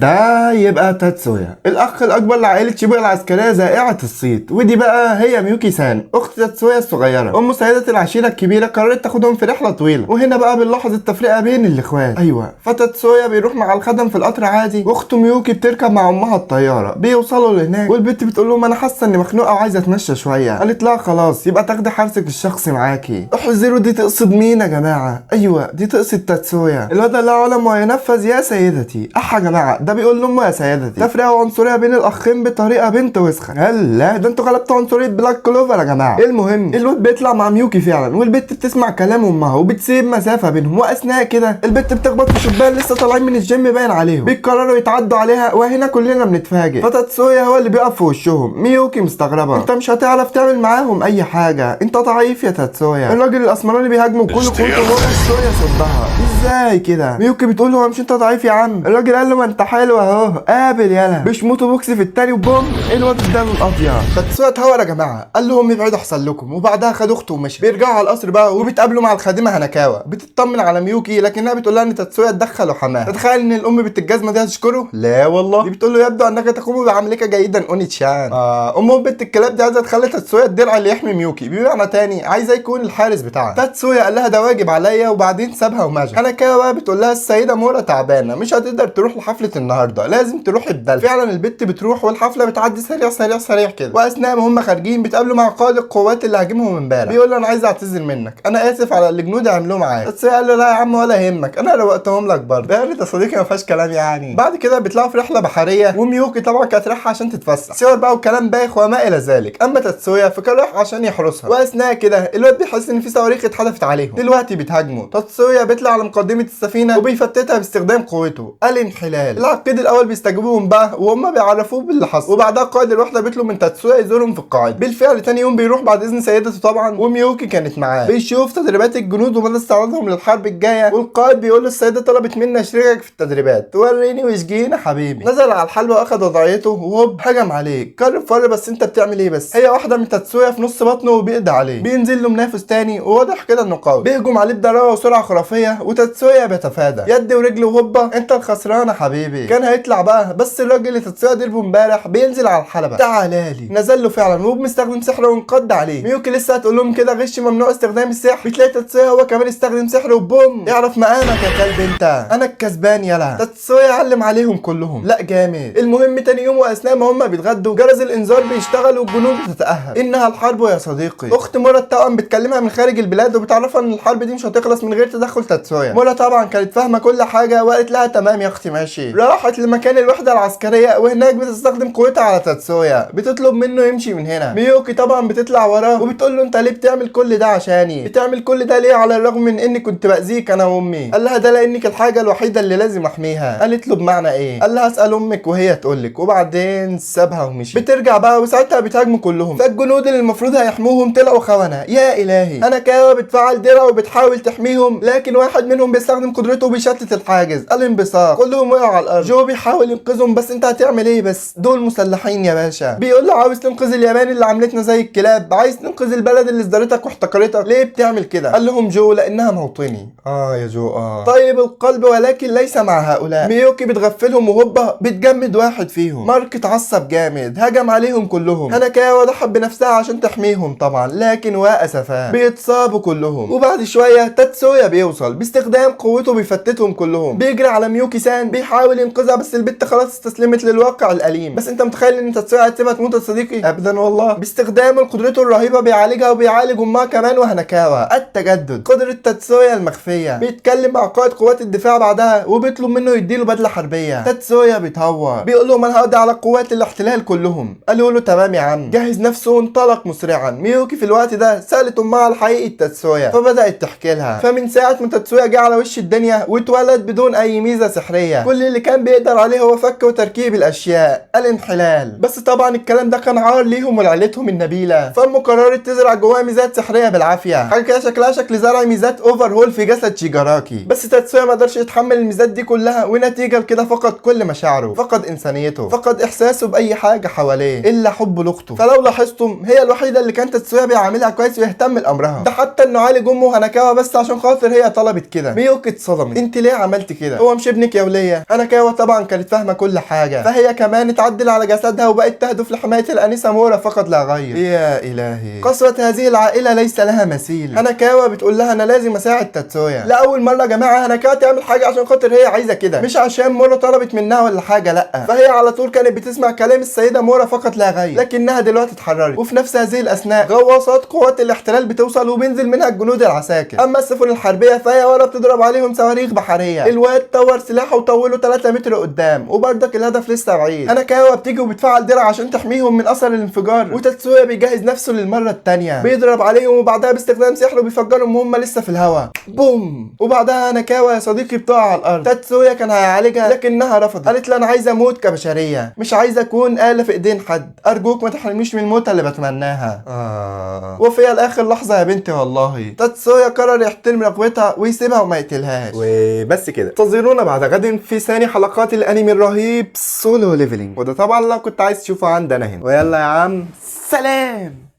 ده يبقى تاتسويا الاخ الاكبر لعائلة شيبويا العسكرية ذائعه الصيت، ودي بقى هي ميوكي سان اخت تاتسويا الصغيرة. ام سيده العشيرة الكبيرة قررت تاخدهم في رحله طويلة، وهنا بقى بنلاحظ التفرقة بين الاخوات. ايوه، فتاتسويا بيروح مع الخدم في القطر عادي، واخته ميوكي بتركب مع امها الطيارة. بيوصلوا لهناك والبت بتقول لهم انا حاسه اني مخنوقه وعايزه اتمشى شوية. قالت لها خلاص يبقى تاخدي حارسك الشخصي معاكي. احذروا دي تقصد مين يا جماعة؟ ايوه دي تقصد تاتسويا. الواد لا علم وينفذ يا سيدتي. اح يا جماعة، ده بيقول لامه يا سيدتي. تفرقه وعنصريه بين الاخين بطريقة بنت وسخة. هلا ده انتوا غلبتوا عنصرية بلاك كلوفر يا جماعة. المهم الواد بيطلع مع ميوكي فعلا، والبت بتسمع كلام امها وبتسيب مسافة بينهم. واثناء كده البت بتخبط في شبان لسه طالعين من الجيم باين عليهم، بيقرروا يتعدوا عليها، وهنا كلنا بنتفاجئ. فتاتسويا هو اللي بيقف في وشهم. ميوكي مستغربه، انت مش هتعرف تعمل معاهم اي حاجة، انت ضعيف يا تاتسويا. الراجل الاسمراني بيهاجمه بكل قوته وهو تاتسويا صدها. ازاي كده؟ ميوكي بتقول له مش انت ضعيف يا عم؟ الراجل قال له ما انت حلو اهو، قابل يلا. بيشمطوا بوكس في التاني وبوم الواد اداله القضية. تاتسويا اتهور يا جماعة، قال لهم ابعدوا احسن لكم، وبعدها خد اخته ومشي. بيرجعوا على القصر بقى وبيتقابلوا مع الخادمة هاناكاوا، بتطمن على ميوكي لكنها بتقول لها ان تاتسويا اتدخل وحماها. تتخيل ان الام بنت الجزمة دي هتشكره؟ لا والله، دي بتقول له يبدو انك تقوم بعملك جيدا اوني تشان. امه بنت الكلاب دي عايزه تخلي تاتسويا الدرع اللي يحمي ميوكي، بمعنى تاني عايزه يكون الحارس بتاعها. تاتسويا قال لها ده واجب عليا، وبعدين سابها ومشى. هاناكاوا بقى بتقول لها السيدة مورا تعبانة مش هتقدر تروح لحفله النهارده، لازم تروح بدل. فعلا البت بتروح والحفله بتعدي سريع سريع سريع كده. واثناء ما هم خارجين بيتقابلوا مع قائد القوات اللي هاجمهم امبارح، بيقول له انا عايز اعتذر منك، انا اسف على اللي جنودي عملوه معاك. تاتسويا قال له لا يا عم ولا يهمك، انا روقتهم لك برضه. بارد يا صديقي ما فيهاش كلام يعني. بعد كده بيطلعوا في رحله بحرية، وميوكي طبعا كانت رايحة عشان تتفسح، صور بقى وكلام بايخ وما الى ذلك. اما تاتسويا فكان رايح عشان يحرسها. واثناء كده الواد بيحس ان في صواريخ اتحدفت عليهم، دلوقتي بيتهاجموا. تاتسويا بيطلع على مقدمه السفينة وبيفتتها باستخدام قوته الانحلال. العقيد الاول بيستجوبهم بقى وهم بيعرفوه باللي حصل، وبعدها قائد الوحدة بيطلب من تاتسويا يزورهم في القاعدة. بالفعل تاني يوم بيروح بعد اذن سيدته طبعا، وميوكي كانت معاه. بيشوف تدريبات الجنود ومدى استعدادهم للحرب الجاية، والقائد بيقول له السيدة طلبت مني اشركك في التدريبات، توريني وشجينا حبيبي. نزل على الحلبة واخد وضعيته وهوب هجم عليه. كرر فر بس انت بتعمل ايه؟ بس هي واحدة من تاتسويا في نص بطنه وبيقضي عليه. بينزل له منافس تاني وواضح كده انه قوي، بيهجم عليه بضربه وسرعة خرافية، وتاتسويا بيتفادى يد ورجل وهوبا انت الخسران يا حبيبي. كان هيطلع بقى بس الراجل اللي تاتسويا ضربه امبارح بينزل على الحلبة، تعالى لي. نزل له فعلا وبمستخدم سحر وانقض عليه. ميوكي لسه هتقول لهم كده غش ممنوع استخدام السحر، بتلاقي تاتسويا هو كمان استخدم سحر وبوم اعرف مقامك يا كلب انت، انا الكسبان يلا. تاتسويا علم عليهم كلهم، لا جامد. المهم تاني يوم واثناء ما هم بيتغدوا جرس الانذار بيشتغل والجنود بتتاهب، انها الحرب يا صديقي. اخت مورا التوأم بتكلمها من خارج البلاد وبتعرفها ان الحرب دي مش هتخلص من غير تدخل تاتسويا. مورا طبعا كانت فاهمه كل حاجة وقالت لها تمام يا اختي ماشي. راحت لمكان الوحدة العسكرية وهناك بتستخدم قوتها على تاتسويا، بتطلب منه يمشي من هنا. ميوكي طبعا بتطلع وراه وبتقول له انت ليه بتعمل كل ده عشاني؟ بتعمل كل ده ليه على الرغم من اني كنت باذيك انا وامي؟ قال لها ده لانك الحاجة الوحيدة اللي لازم احميها. قالت له بمعنى ايه؟ قال لها اسال امك وهي تقول لك، وبعدين سابها ومشي. بترجع بقى وساعتها بتهاجموا كلهم، فالجنود اللي المفروض هيحموهم طلعوا خونه. يا الهي. هاناكاوا بتفعل درع وبتحاول تحميهم، لكن واحد منهم بيستخدم قدرته وبيشتت الحاجز. الانبثاق، كلهم وقعوا على الارض. جو بيحاول ينقذهم بس انت هتعمل ايه؟ بس دول مسلحين يا باشا. بيقول له عاوز تنقذ اليابان اللي عملتنا زي الكلاب، عايز تنقذ البلد اللي ازدرتك واحتقرتك، ليه بتعمل كده؟ قال لهم جو لانها موطني. يا جو طيب القلب ولكن ليس مع هؤلاء. ميوكي بتغفلهم وهوبا بتجمد واحد فيهم. مارك اتعصب جامد، هجم عليهم كلهم. هاناكاوا ضحت بنفسها عشان تحميهم طبعا، لكن واسفا بيتصابوا كلهم. وبعد شوية تاتسويا بيوصل باستخدام قوته بيفتتهم كلهم. بيجري على ميوكي سان بيحاول ينقذها بس البت خلاص استسلمت للواقع الاليم. بس انت متخيل ان تاتسويا هتسيبها تموت يا صديقي؟ ابدا والله. باستخدام قدرته الرهيبة بيعالجها وبيعالج امها كمان وهاناكاوا. التجدد، قدره تاتسويا المخفيه. بيتكلم مع قائد قوات الدفاع بعدها وبيطلب منه يديله بدله حربيه. تاتسويا بيتهور، بيقول لهم انا هقضي على قوات الاحتلال كلهم. قالوا له تمام يا عم. جهز نفسه وانطلق مسرعا. ميوكي في الوقت ده سالت امها على حقيقة تاتسويا فبدات تحكي لها. فمن ساعة ما تاتسويا جه على وش الدنيا واتولد بدون اي ميزة سحريه، كل اللي كان بيقدر عليه هو فك وتركيب الاشياء، الانحلال. بس طبعا الكلام ده كان عار ليهم ولعيلتهم النبيلة، فامه قررت تزرع جواه ميزات سحريه بالعافية، حاجة كده شكلها شكل زرع ميزات اوفر هول في جسد شيجاراكي. بس تاتسويا ما قدرش يتحمل الميزات دي كلها، ونتيجة لكده فقد كل مشاعره، فقد انسانيته، فقد احساسه باي حاجة حواليه الا حبه لاخته. فلو لاحظتم هي الوحيدة اللي كانت تاتسويا بيعاملها كويس ويهتم لامرها، ده حتى انه عالج امه هاناكاوا بس عشان خاطر هي طلبت كده. ميوكي اتصدمت، انت ليه عملت كده؟ هو مش ابنك يا وليه؟ هاناكاوا هاناكاوا طبعا كانت فاهمه كل حاجة، فهي كمان اتعدل على جسدها وبقت تهدف لحماية الانسة مورا فقط لا غير. يا الهي، قسوة هذه العائلة ليس لها مثيل. هاناكاوا بتقول لها انا لازم اساعد تاتسويا. لاول مرة يا جماعة هاناكاوا تعمل حاجة عشان خاطر هي عايزه كده، مش عشان مورا طلبت منها ولا حاجة، لا، فهي على طول كانت بتسمع كلام السيدة مورا فقط لا غير، لكنها دلوقتي اتحررت. وفي نفس هذه الاثناء غواصات قوات الاحتلال بتوصل وبينزل منها الجنود العساكر. اما السفن الحربية فهي ورا بتضرب عليهم صواريخ بحرية. الواد طور سلاحه وطوله 3 متر قدام، وبرضك الهدف لسه بعيد. هاناكاوا بتيجي وبتفعل درع عشان تحميهم من اثر الانفجار، وتاتسويا بيجهز نفسه للمرة الثانية، بيضرب عليهم وبعدها باستخدام سحره بيفجرهم وهم لسه في الهواء، بوم. وبعدها هاناكاوا يا صديقي بتقع على الارض. تاتسويا كان هيعالجها لكنها رفضت، قالت له انا عايزه اموت كبشريه، مش عايزه اكون آلة في ايدين حد، ارجوك ما تحرمنيش من الموتة اللي بتمناها. وفي الاخر لحظة يا بنتي والله تاتسويا قرر يحترم رغبتها ويسيبها وما يقتلهاش. وبس كده، انتظرونا بعد غد في ثاني حلقات الانمي الرهيب Solo Leveling، وده طبعا لو كنت عايز تشوفه عندنا هنا. ويلا يا عم، سلام.